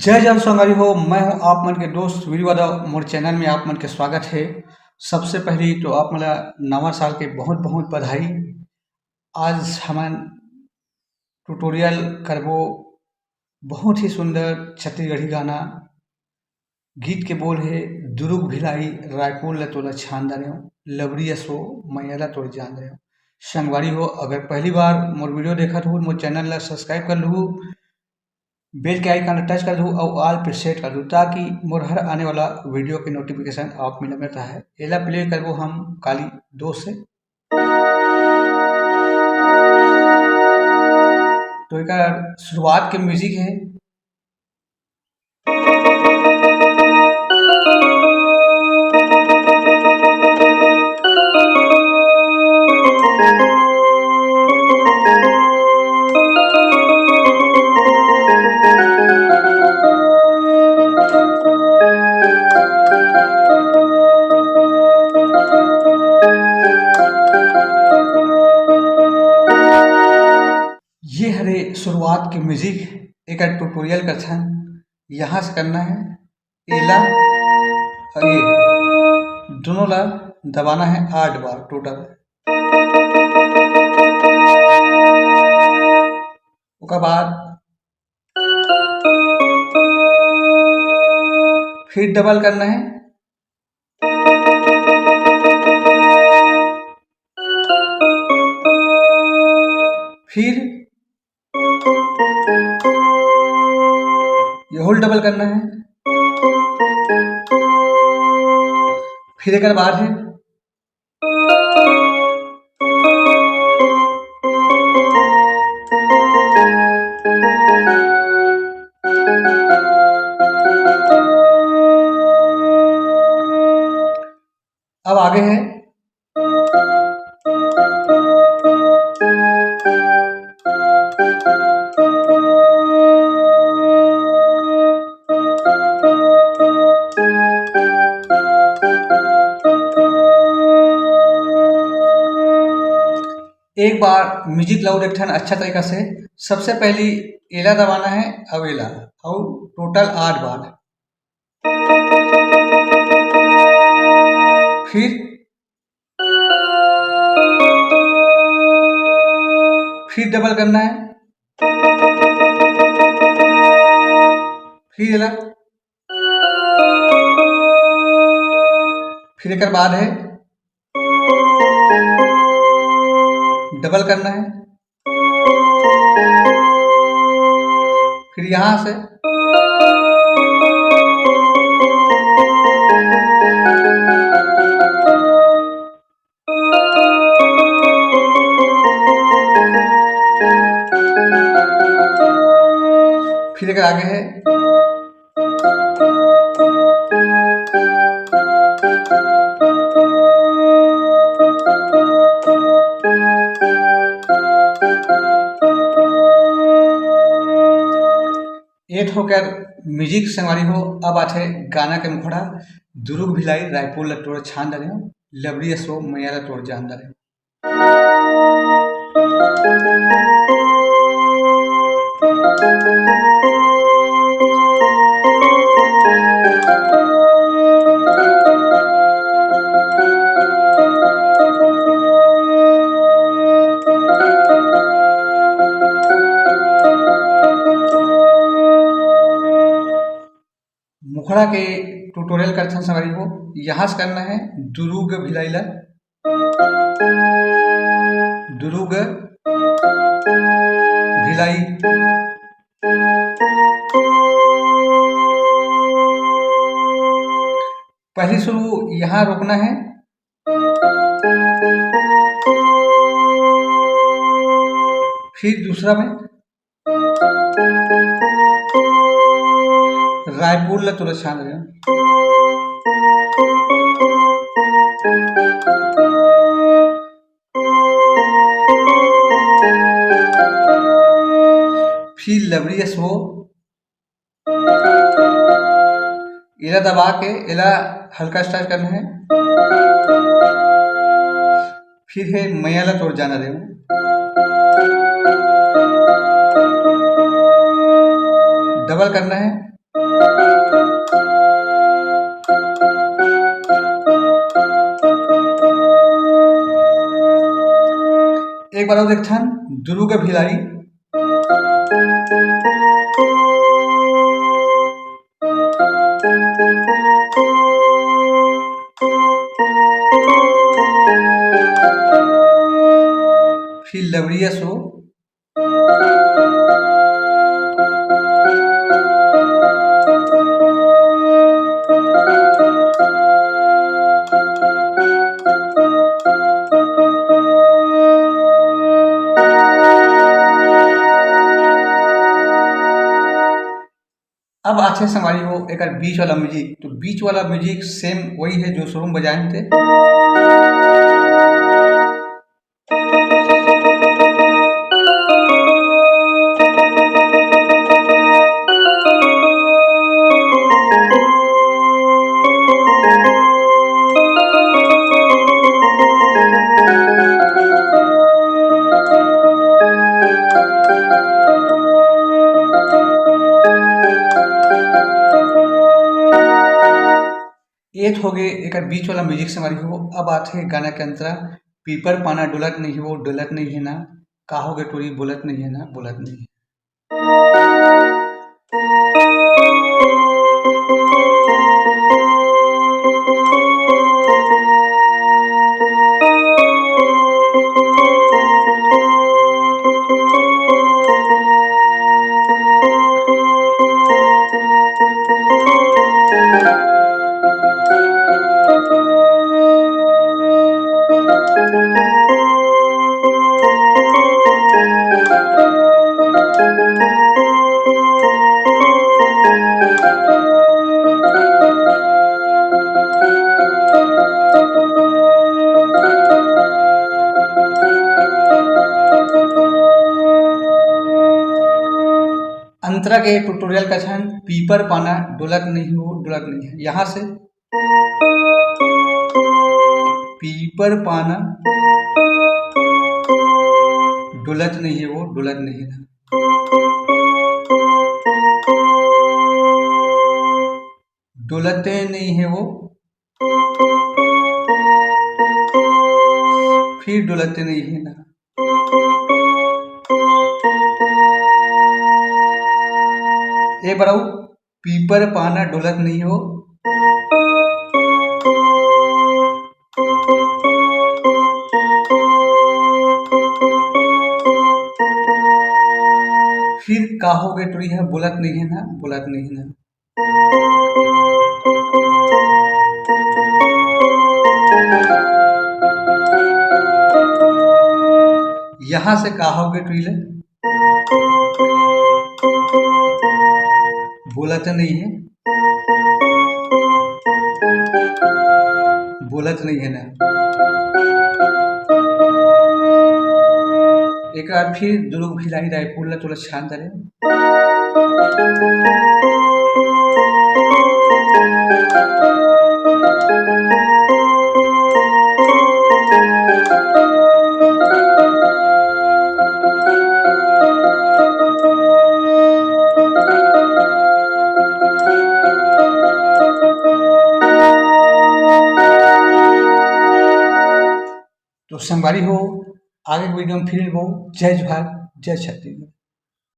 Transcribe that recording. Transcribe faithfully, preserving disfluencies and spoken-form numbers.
जय जवान संगवारी हो, मैं हूं आप मन के दोस्त वीरू यादव। मोर चैनल में आप मन के स्वागत है। सबसे पहली तो आप मन ला नवा साल के बहुत बहुत बधाई। आज हमन ट्यूटोरियल करबो बहुत ही सुंदर छत्तीसगढ़ी गाना। गीत के बोल है, दुरुग भिलाई रायपुर ला तोला छान डारेंव, लबरी असो मैया ला तोर जान डारेंव। संगवारी हो, अगर पहली बार मोर वीडियो देखत हो, मोर चैनल ला सब्सक्राइब कर लहू, बेल के आइकन ला टच कर दू और ऑल पे सेट कर दू, ताकि मोर हर आने वाला वीडियो के नोटिफिकेशन आप मिले में रहे। एला प्ले करबो हम काली दो से। तो एकर शुरुआत के म्यूजिक है। ये हरे शुरुआत के म्यूजिक, एकर ट्यूटोरियल करथन। यहाँ से करना है एला और ये दोनों ला दबाना है आठ बार टोटल। ओकर बाद फिर डबल करना है, फिर ये होल डबल करना है, फिर एक बार है। अब आगे है। एक बार म्यूजिक लाउड एक ठन अच्छा तरीका से। सबसे पहली एला दबाना है, अब एला, और टोटल आठ बार। फिर, फिर डबल करना है, फिर एला, फिर एक बार है, डबल करना है, फिर यहाँ से फिर एक आगे है। एट होकर म्यूजिक संगवारी हो, अब आथे गाना के मुखड़ा। दुरुग भिलाई रायपुर ला तोर छान डारे हो, लबरी असो मैया ला तोर जान डारे हो। मुखड़ा के ट्यूटोरियल करथन संगवारी हो। यहाँ से करना है दुरुग भिलाई ला, दुरुग भिलाई। पहली सुर यहाँ रोकना है, फिर दूसरा में रायपुर ला तोला छान रहे। फिर लबरी असो, एला दबा के एला हल्का स्ट्रेच करना है, फिर है मैया ला तोर जान डारे हो, डबल करना है, एक बार अउ देखथन, दुरुग भिलाई। फिर लवरिया सो। अब आथे संगवारी हो एकर बीच वाला म्यूजिक। तो बीच वाला म्यूजिक सेम वही है जो शुरू में बजाए थे। एत हो गए एकर बीच वाला म्यूजिक संगवारी हो। अब आथे गाना के अंतरा, पीपर पाना डोलत नहीं हो, डोलत नहीं है ना, का हो गए टोरी बोलत नहीं है ना, बोलत नहीं है। अंतरा के ट्यूटोरियल का छन पीपर पाना डोलत नहीं हो, डोलत नहीं है। यहाँ से पीपर पाना डोलत नहीं है वो, डोलत नहीं है। डोलते नहीं है वो, फिर डोलते नहीं है ना। ए बड़ऊ, पीपर पाना डोलत नहीं हो। फिर का हो गए टुरी है, बोलत नहीं है ना, बोलत नहीं है ना। यहाँ से का हो गए टुरी ले? बोलत नहीं है, बोलत नहीं है ना। एक बार फिर दुर्ग भिलाई रायपुर ला थोड़ा शांत रहे। तो संगवारी हो, आगे के वीडियो में फिर मिलबो। जय जोहार, जय छत्तीसगढ़।